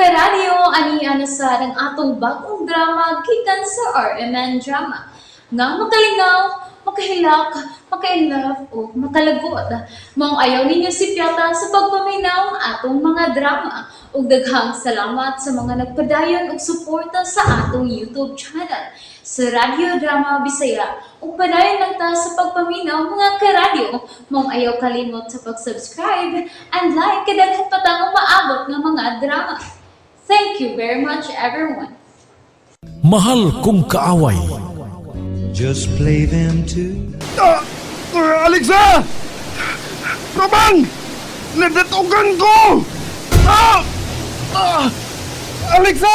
Karadyo, ani na sa ang atong bagong drama gikan sa RMN Drama. Nga makalingaw, makahilak, maka-inlove o makalagot. Maong ayaw ninyo sipyata sa pagpaminaw ang atong mga drama. Ug daghang salamat sa mga nagpadayon og suporta sa atong YouTube channel sa Radyo Drama Bisaya. Ug padayon lang ta sa pagpaminaw, mga karadyo. Maong ayaw kalimot sa pag-subscribe and like kay daghan pa tang umaabot nga mga drama. Thank you very much, everyone. Mahal Kong Kaaway. Just play them too. Ah! Alexa! Tabang! Nadatugan ko! Ah! Ah! Alexa!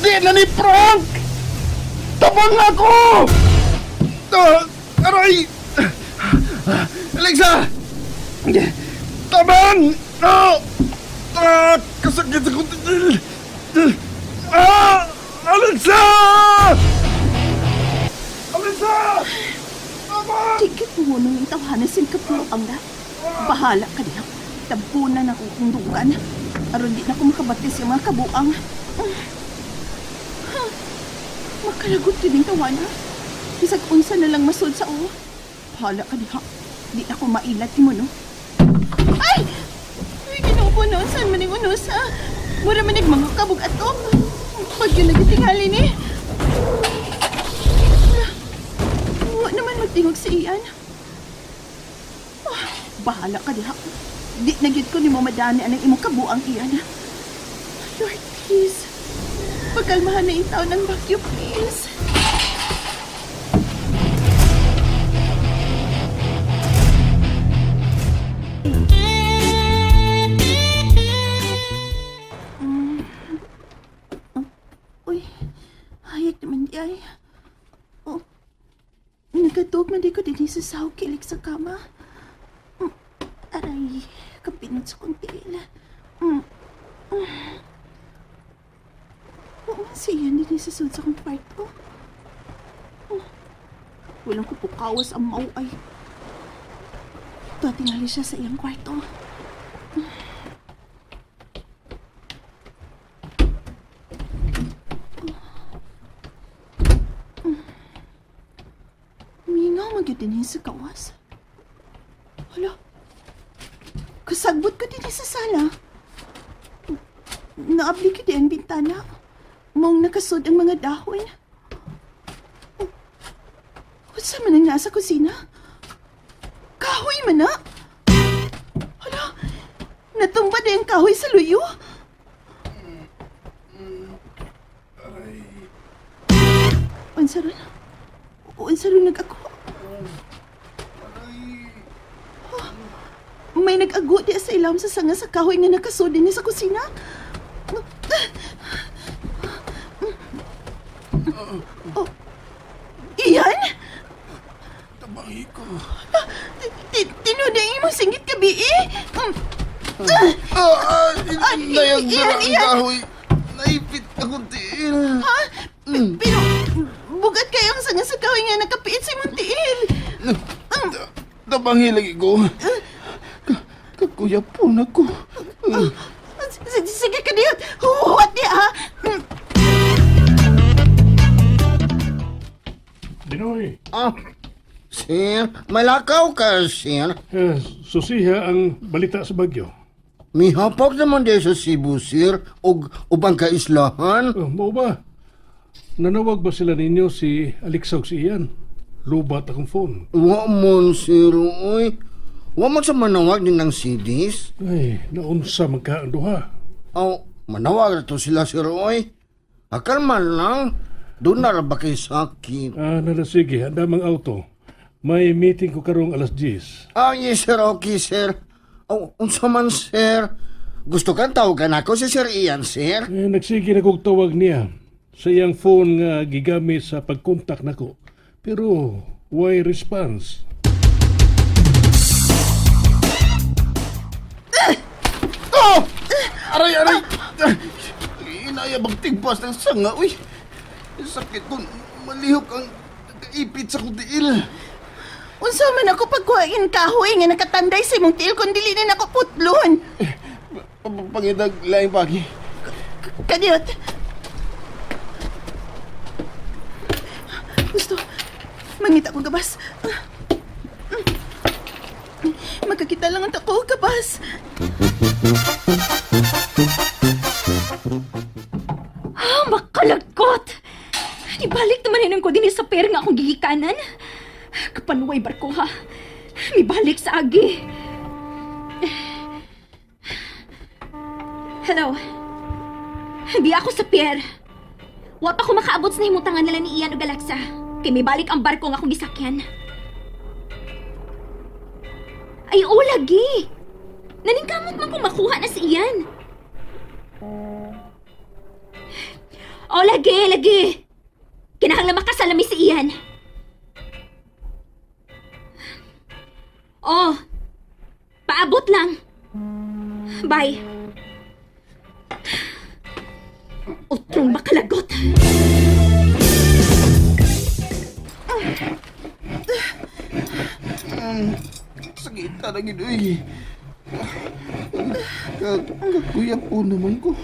Di na ni Frank! Tabang ako! Ah! Aray! Alexa! Tabang! Ah! Ah! Kasakit sa kuntil! Ah! Alexa! Alexa! Tabang! Tigit mo nung itawanan sin kapuang na. Bahala ka diha. Tabunan ako kung dugan. Aron di na ko makabatis yung mga kabuang. Ha, makalagot yun yung tawana. Bisag unsa na lang masud sa o. Bahala ka diha. Di na ko mailat mo, no? Ay! Ay, ginoo ko noon. Saan man yung unos, ha? Mura man yung mga kabog atop. Pag yun nagitingali ni. Wa naman magtingog si Ian. Ah, bahala ka diha. Di na gyud ko nimo madani anang imong kabuang iyan. Lord, please. Pagkalmahan na yung taon ng bagyo, please. Uy, hayag naman di ay. Oh, nagkatog man di ko din sa sahog kilig sa kama. Aray, kapinot sa kong tiil. Mm. Mm. Oo man siya din sa sud sa kong kwarto. Oh, walang kupukawas ang mau ay. Tatingali siya sa iyang kwarto. Mingaw magyud din sa kawas. Hala. Kasagbot ko din sa sala. Naabli ko di ang bintana. Mong nakasod ang mga dahon. Oh, unsa man ang nasa kusina? Kahoy man na! Hala, natumba di ang kahoy sa luyo. Unsa ron? Unsa ron nag-ako? May nag-ago di sa ilam sa sanga sa kahoy nga nakasod din sa kusina. Oh, iyan? Tabangi ko. Tinuod ang imong singit gabi eh. Ah, ah, Ah, nayag iyan, ang iyan. kahoy. Naipit akong tiil. Ha? Pero bugat kayo ang sanga sa kahoy nga nakapiit sa imong tiil. Tabangi lagi ko. Kakuya po na ko. Sige ka diyan. Huwat niya ha. Dinoy, Ah, sir, malakaw ka, sir. eh, susiha ang balita sa Bagyo. Mihapok naman di sa Cebu, sir, og ubang kaislahan. Oh, mao ba? Nanawag ba sila ninyo si Alexa ug si Ian? Lubat akong phone. Wa mon, sir, oy. Wa man sa manawag din ng CDs. Ay, naunsa man ka ang duha. Aw, manawag na to sila, sir, oy. Akal man lang. Doon na ra ba kay sakit? Ah, nala sige, andamang auto. May meeting ko karong alas 10. Ah, yes, sir, okay, sir. Aw, unsa man, sir? Gusto kang tawagan ako si Sir Ian, sir? Eh, nagsige na kog tawag niya sa iyang phone nga gigamit sa pagkontak nako. Pero why response? Oh! Aray, aray! Inaya bang tigpas ng sanga, uy? Sakit ko. Malihok ang ipit sa kong tiil. Unsa man ako pagkuhain kahoy nga nakatanday sa imong tiil kung dili na nako putlon. Pangitag laing pagi. Kadiyot. Gusto, mangita ko gabas. Magkakita lang ang tako, gabas. Ah, makalagkot! Ibalik naman hinon ko din sa pera nga akong gigikanan. Kapanuway barko ha. Mibalik sa agi. Hello. Hindi ako sa pier. Wa pa ko makaabot sa nahimutangan nila ni Ian ug Alexa. Kay mibalik ang barko nga akong gisakyan. Ay, oo lagi. Naningkamot man kung makuha na si Ian. O, lagi, lagi. Kinahanglan makasalami si Ian. Oh, paabot lang. Bye. Utrong makalagot. Sakit na gid oy. Kakuya po naman ko.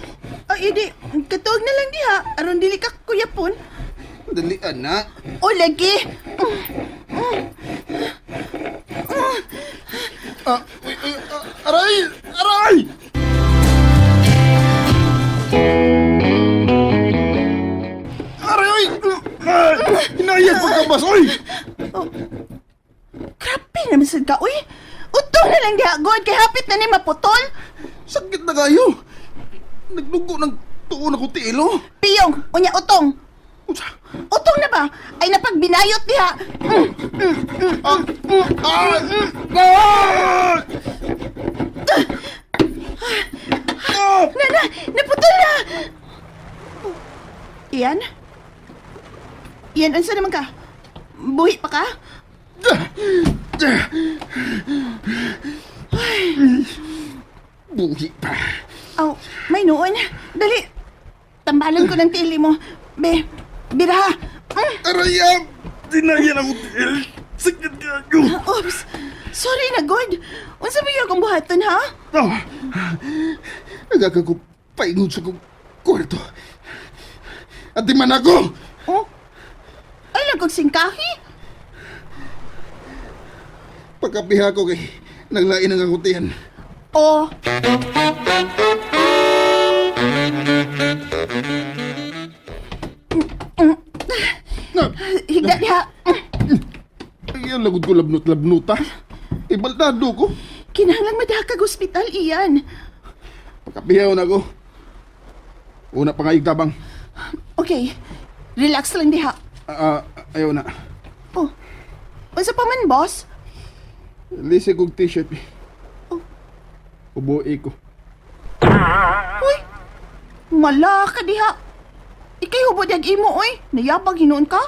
Ay, idi, katuog na lang diha. Aron dili ka kuyapon. Dali, anak. O, lagi. Ah, uy, uy, ah, aray! Aray! Aray, oy! Ah, Inayag pagkabas, oy! Grabe naman sad ka, uy. Utong na lang diha, God. Kay hapit na ni maputol. Sakit na kayo! Nagdugo ng tuon ako tiil, oh. Piyong, unya utong. Unsa? Utong na ba? Ay napagbinayot diha. Mm, Ah! Ah! Ah! Ah! Na, na, naputol na! Ian? Ian, unsa naman ka? Buhi pa ka? Buhi pa. Aw, may noon. Dali. Tambalan ko ng tili mo. Be, biraha. Aray, ah! Dinayan ako tiil. Sakit kayo. Oops. Sorry na, God. Unsa ba yung akong buhaton, ha? Ah! Nagaka ko paingon sa kong kwarto. At di man ako! Oh? Ay lang kong singkahi. Pagkapiha ko kay naglain ang akong tiyan. Oh. Na, Higda diha. ay, ang lagod ko labnot-labnot ah. Ibaldado ko. Kinahanglang madakag ospital, Ian. Pagkapiha na ako. Una pa nga tabang. Okay. Relax lang diha. Ah, ah, ayaw na. Oh. Unsa pa man, boss? Lisi kong t-shirt. Oh. Ubuhi ko. Uy! Mala ka diha. Ikay hubod yag imo, oy. Nayabag hinuon ka?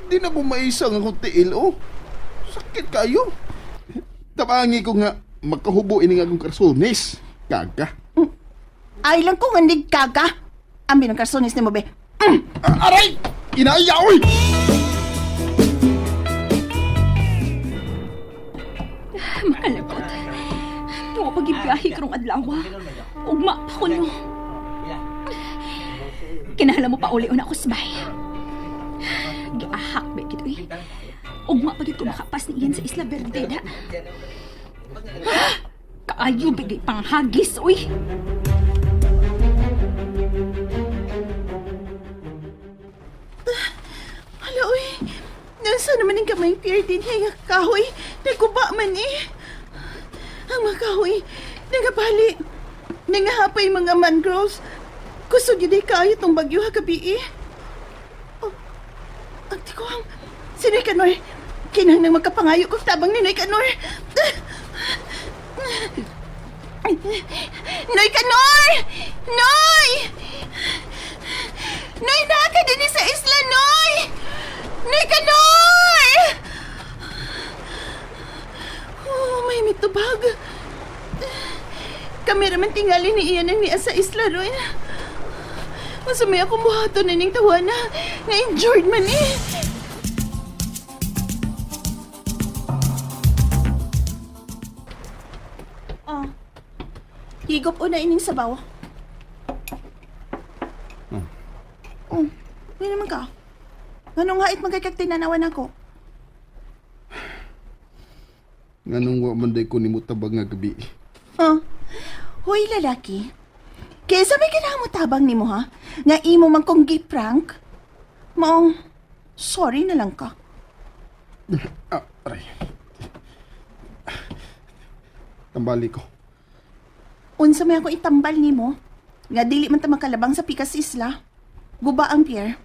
Di na po maisang akong tiil, oh. Sakit kayo. Tabangi ko nga makahubo ini nga akong karsones. Kaga. Ay lang ko nga nigkaga. Ambi ng karsonis nimo be. Ah, aray! Inaya, oy! Makalagot. Wa pa gibiyahe karong adlaw. Ugma pa ko no. Kinahanglan mo pa uli una ako sa bahay. Giahak ba gid uy. Ugma pa gid ko makapas ni Ian sa Isla Verde da. Ah, kaayo bigay panghagis uy. Hala, oy. Nasa naman ang kamay pier din nga kahoy. Nagkuba man eh. Ang mga kahoy, nagapali. Nangahapay mga mangroves. Kusog yun ay kaayo tong bagyo ha gabi eh. Oh, ang tikuang. Si Noy Kanor. Kinahanglang magkapangayo kong tabang ni Noy Kanor. Noy Kanor! Noy! Noy, naa ka din sa isla, Noy! Noy Kanor! Oh, may mitubag. Kami raman tingali ni Ian ang niya sa isla ron. Masamay akong buhaton na ning tawana. Na-injured man eh. Oh. Higop una ining sabaw. Oh, hindi naman ka. Nganong hait man kay kag tinanawan ako? Nganong wa man day ko nimo tabag nga gabi. Huh? Hoy, lalaki. Kaysa may kinahang mo tabang nimo ha? Nga imo man kong gi-prank? Maong, sorry na lang ka. Ah, aray. Tambali ko. Unsa may ako itambal nimo? Nga dili man ta makalabang sa pikas isla. Guba ang pier.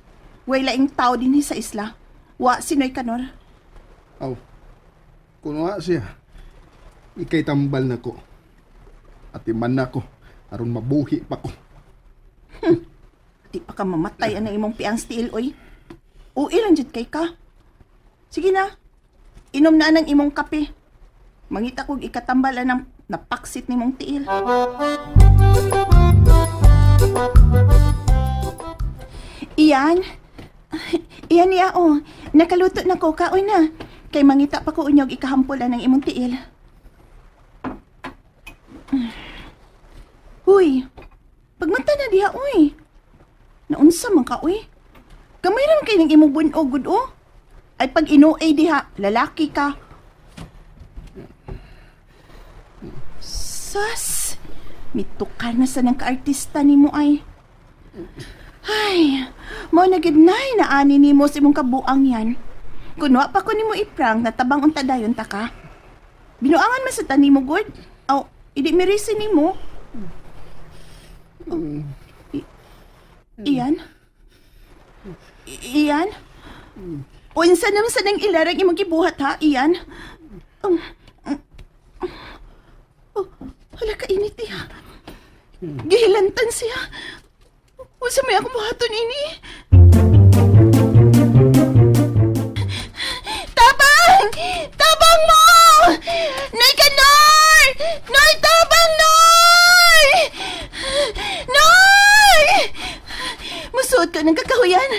Way laing tao dinhi sa isla. Wa sinoy kanor. Aw. Kuno nga siya. Ikay tambal na ko. Atiman na ko. Aron mabuhi pa ko. Di pa ka mamatay ang imong piang steel oy. Ui lang jud kay ka. Sige na. Inom na ang imong kape. Mangita kog ikatambal ang napaksit nimong tiil. Iyan. Iyan niya oh. Nakaluto na ko kaon na. Kay mangita pa ko unyog ikahampol ang imong tiil. Huy. Pagmata na diha oy. Naunsa man ka, uy? Gamay ra man kay ning imong bunog gud oh. Ay pag inuay diha, lalaki ka. Sus! Mitukar na sa nang kaartista nimo ay. Ay, mao na gid nay na ani nimo sa imong kabuang yan. Kunwa pa ko nimo i-prank na tabang unta dayon ta ka. Binuangan man sa tani mo gud. Aw, idi mirisi nimo. Iyan? Iyan? Unsa naman sa nang ilarang imong gibuhat ha, Iyan? Um, oh, hala ka init niya. Gihilantan siya. Unsa may akong buhaton ini? Tabang! Tabang mo! Nay ka, Noy! Noy, tabang, Noy! Noy! Musuot ka ng kakahuyan.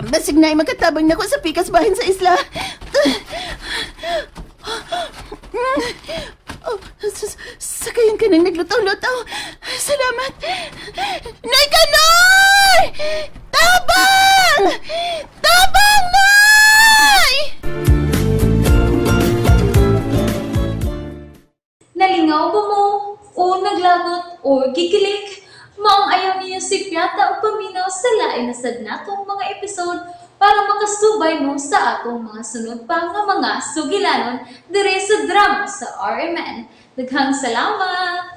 Basig na ay magkatabang na ko sa pikas bahin sa isla. Oh, sakayan ka ng naglutaw-lutaw. Salamat. Nay ka, Noy! Tabang! Tabang, Nay! Nalingaw ba mo? O naglagot o gikilig? Maong ayaw niyo si Piata o paminaw sa lain na sad natong mga episode para makasubay mo sa atong mga sunod pa nga mga sugilanon dire sa drama sa RMN. Daghang salamat!